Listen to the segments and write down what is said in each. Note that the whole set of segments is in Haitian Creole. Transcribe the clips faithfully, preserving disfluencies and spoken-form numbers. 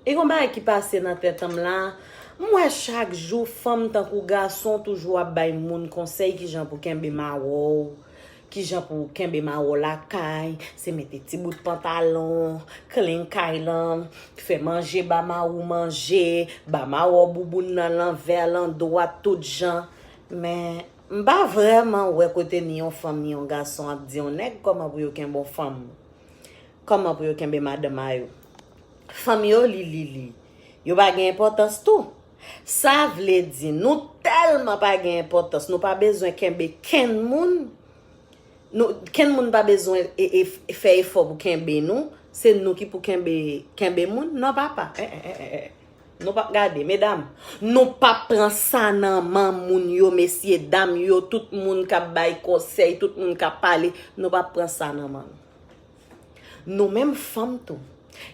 E gon bagay ki pase nan tèt an m la, m wè chak jou fanm tankou gason toujou ap bay moun konsèy kijan pou kenbe mawòw, kijan pou kenbe mawòw lakay, se mete ti bout pantalon, clean kay lan, fè manje ba mawòw manje, ba mawòw bouboun nan lanvè, landwat, tout jan. Men, m pa vrèman wè kote ni yon fanm ni yon gason ap di yon nèg kòman pou yo kenbe yon fanm. Kòman pou yo kenbe madanm a yo. Fanm yo li, li, li. Yo pa gen enpòtans tou. Sa vle di, nou tèlman pa gen enpòtans, nou pa bezwen kenbe kenn moun. Nou, kenn moun pa bezwen e, e, fè efò pou kenbe nou. Se nou ki pou kenbe, kenbe moun. Non, papa. Eh, eh, eh, eh, eh. Nou p ap gade, medam. Nou p ap pran sa nan men moun yo, mesye dam yo, tout moun k ap bay konsèy, tout moun k ap pale. Nou p ap pran sa nan men nou. Nou menm fanm tou,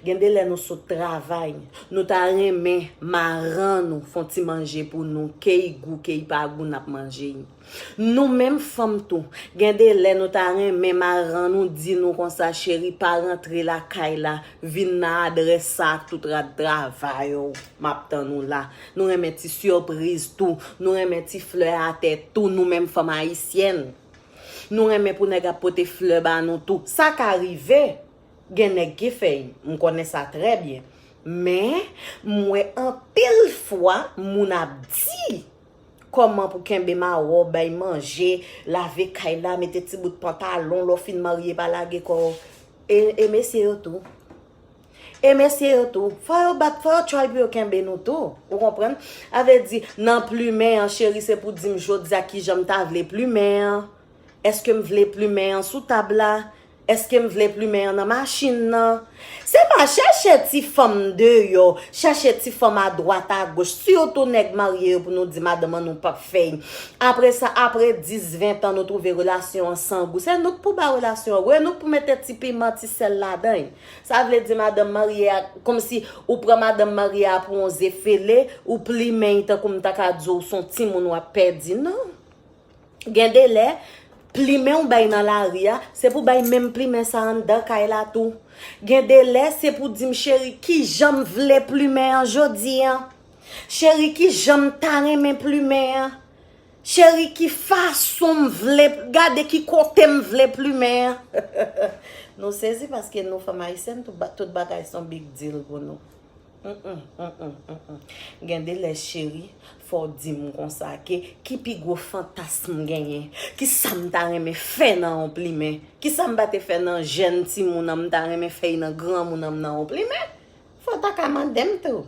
gen de lè nou sot travay, nou ta renmen maran nou fè yon ti manje pou nou, ke i gou, ke i pa gou, n ap manje. Nou menm fanm tou, gen de lè nou ta renmen maran nou di nou konsa, cheri, pa rantre lakay la, vin nan adrès sa ak tout rad travay ou, m ap tann ou la. Nou renmen ti sipriz tou, nou renmen ti flè atè tou, nou menm fanm ayisyèn. Nou renmen pou nèg ap pote flè ba nou tou. Sa ka rive, gen nèg ki fè y, m konnen sa trè byen. Men, m wè anpil fwa moun ap di kòman pou kenbe mawò, bay manje, lave kay la, mete ti bout pantalon, lè w fin marye pa lage kò w. E, e mesye yo tou. E mesye yo tou, fò yo bat, fò yo try pou yo kenbe nou tou. Ou konprann? A vle di, nan plimen an, cheri, se pou di m jodi a kijan m ta vle plimen an. Èske m vle plimen an sou tab la? Èske m vle plimen an nan machin nan? Se pa chèche ti fanm deyò, chèche ti fanm adwat agoch, sitou nèg marye yo pou nou di madanm an nou p ap fè y. Apre sa, apre dis, ven tan nou twouve relasyon an san gou. Se nou k pou ba relasyon an gou, e nou k pou mete ti piman, ti sèl ladan y. Sa vle di madanm marye a, kòmsi ou pran madanm marye a pou yon zefele, ou plimen y tankou m ta ka di w s on timoun w ap pèdi, non. Gen de lè, plimen w bay nan lari a, se pou bay menm plimen sa anndan kay la tou. Gen de lè, se pou di m, cheri, kijan m vle plimen an jodi an? Cheri, kijan m ta renmen plimen an? Cheri, ki fason m vle, gade ki kote m vle plimen an. Nou sezi paske nou fanm ayisyèn, tout ba-, tout bagay s on big deal pou nou. Mm, mm, mm, mm, mm, mm. Gen de lè, cheri, fò w di m konsa ke ki pi gwo fantasm m genyen, ki sa m ta renmen fè nan yon plimen, ki sa m pa te fè nan jèn timoun an m ta renmen fè y nan granmoun an m nan yon plimen. Fò w ta ka mande m tou.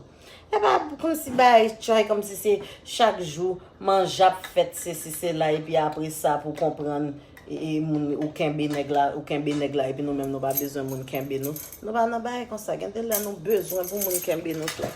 E pa kòmsi bagay tjòy, kòmsi se chak jou manje ap fèt, sesi sela, epi apre sa pou konprann, e, e, moun, ou kenbe nèg la, ou kenbe nèg la, epi nou menm nou pa bezwen moun kenbe nou. Nou pa nan bagay konsa. Gen de lè nou bezwen pou moun kenbe nou tou.